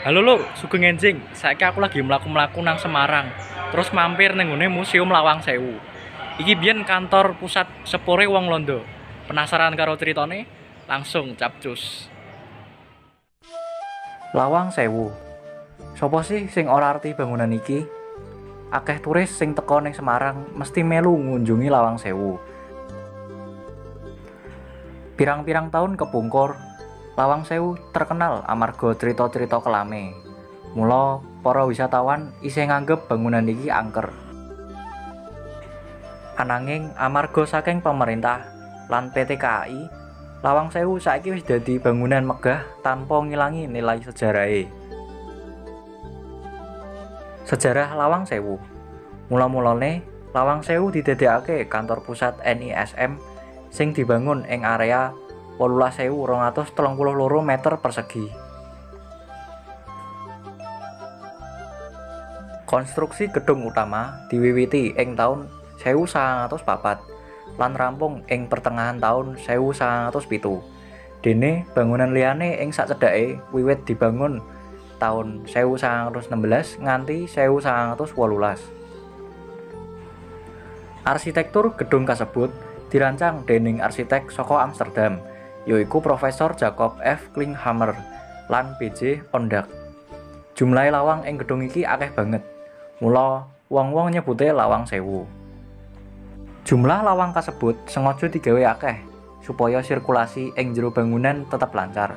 Halo lur, sugeng enjing. Saiki aku lagi mlaku-mlaku nang Semarang. Terus mampir ning nggone Museum Lawang Sewu. Iki biyen kantor pusat sepure wong Londo. Penasaran karo ceritane? Langsung capcus. Lawang Sewu. Sopo sih sing ora arti bangunan iki? Akeh turis sing teko ning Semarang mesti melu ngunjungi Lawang Sewu. Pirang-pirang tahun kepungkur, Lawang Sewu terkenal amarga cerita-cerita kelame. Mula para wisatawan isih nganggep bangunan iki angker. Ananging amarga saking pemerintah lan PT KAI, Lawang Sewu saiki wis dadi bangunan megah tanpa ngilangi nilai sejarahe. Sejarah Lawang Sewu. Mula-mulane Lawang Sewu didadekake kantor pusat NISM sing dibangun ing area 18.232 meter persegi. Konstruksi gedung utama diwiwiti ing taun 1904 lan rampung ing pertengahan taun 1907. Dene bangunan liyane ing sacedhake wiwit dibangun taun 1916 nganti 1918. Arsitektur gedung kasebut dirancang dening arsitek saka Amsterdam, yaiku Profesor Jacob F. Klinkhamer lan B.J. Ondak. Jumlahe lawang ing gedung iki akeh banget. Mula wong-wong nyebute Lawang Sewu. Jumlah lawang kasebut sengaja digawe akeh supaya sirkulasi ing jero bangunan tetep lancar.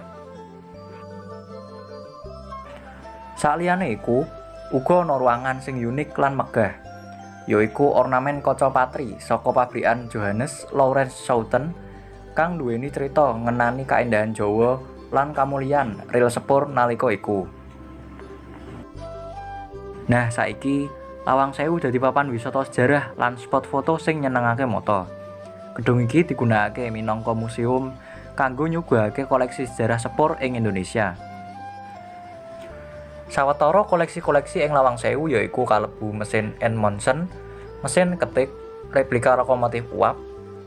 Saliyane iku, uga ana ruangan sing unik lan megah, yaiku ornamen kaca patri saka pabrikan Johannes Lawrence Schouten kang nduweni crita ngenani kaendahan Jawa lan kamulyan ril sepur nalika iku. Nah, saiki Lawang Sewu dadi papan wisata sejarah lan spot foto sing nyenengake mata. Gedung iki digunakake minangka museum kanggo nyuguhake koleksi sejarah sepur ing Indonesia. Sawetara koleksi-koleksi ing Lawang Sewu yaiku kalebu mesin Edmondson, mesin ketik, replika lokomotif uap,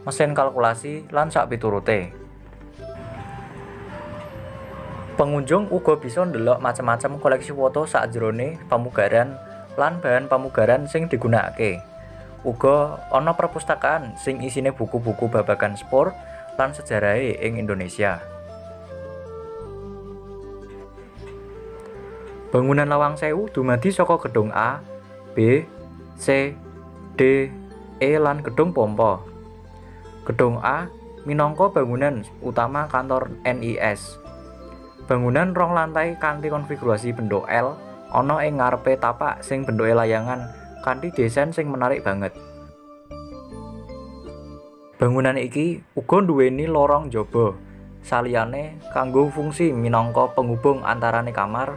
mesin kalkulasi, lan sakpiturute. Pengunjung uga bisa ndelok macem-macem koleksi foto sakjerone pamugaran lan bahan pamugaran sing digunakake. Uga ana perpustakaan sing isine buku-buku babagan sepur lan sejarahe ing Indonesia. Bangunan Lawang Sewu dumadi saka gedung A, B, C, D, E lan gedung pompa. Gedung A minangka bangunan utama kantor NIS. Bangunan rong lantai kanthi konfigurasi bentuk L ana ing ngarepe tapak sing bentuke layangan kanthi desain sing menarik banget. Bangunan iki uga nduweni lorong njaba saliyane kanggo fungsi minangka penghubung antarane kamar,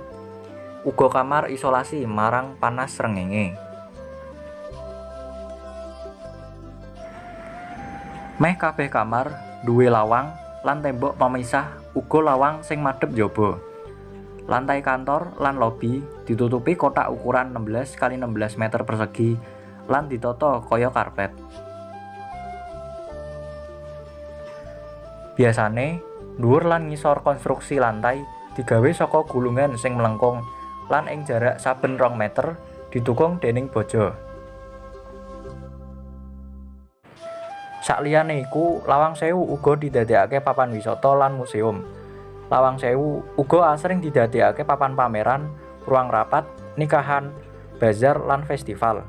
uga kamar isolasi marang panas srengenge. Meh kabeh kamar duwe lawang lan tembok pemisah uga lawang sing madhep njaba. Lantai kantor lan lobi ditutupi kotak ukuran 16 x 16 meter persegi lan ditata kaya karpet. Biasane, dhuwur lan ngisor konstruksi lantai digawe saka gulungan sing mlengkung lan ing jarak saben 2 meter didukung dening baja. Sakliyane iku, Lawang Sewu uga didadekake papan wisata lan museum. Lawang Sewu uga asring didadekake papan pameran, ruang rapat, nikahan, bazar lan festival.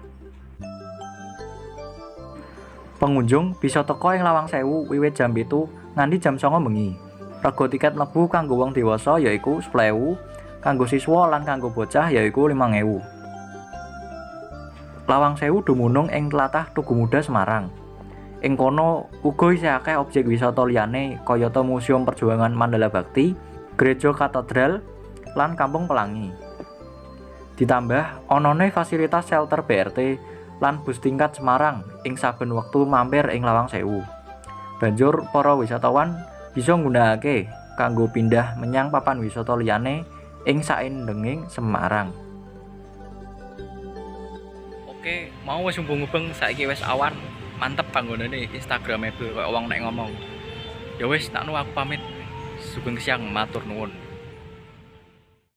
Pengunjung bisa teka ing Lawang Sewu wiwit jam 7 nganti jam 9 bengi. Rega tiket mlebu kanggo wong dewasa yaiku 10.000, kanggo siswa lan kanggo bocah yaiku 5.000. Lawang Sewu dumunung ing tlatah Tugu Muda Semarang. Ing kono uga isih akeh objek wisata liyane kayata Museum Perjuangan Mandala Bakti, Gereja Katedral, lan Kampung Pelangi. Ditambah onone fasilitas shelter BRT lan bus tingkat Semarang ing saben wektu mampir ing Lawang Sewu. Banjur para wisatawan bisa nggunakake kanggo pindah menyang papan wisata liyane ing saindenging Semarang. Oke, mau wis hubung-hubung saiki wis awan. Mantep panggonane Instagramable koyo wong nek ngomong. Ya wis, taknu aku pamit. Sugeng siang, matur nuwun.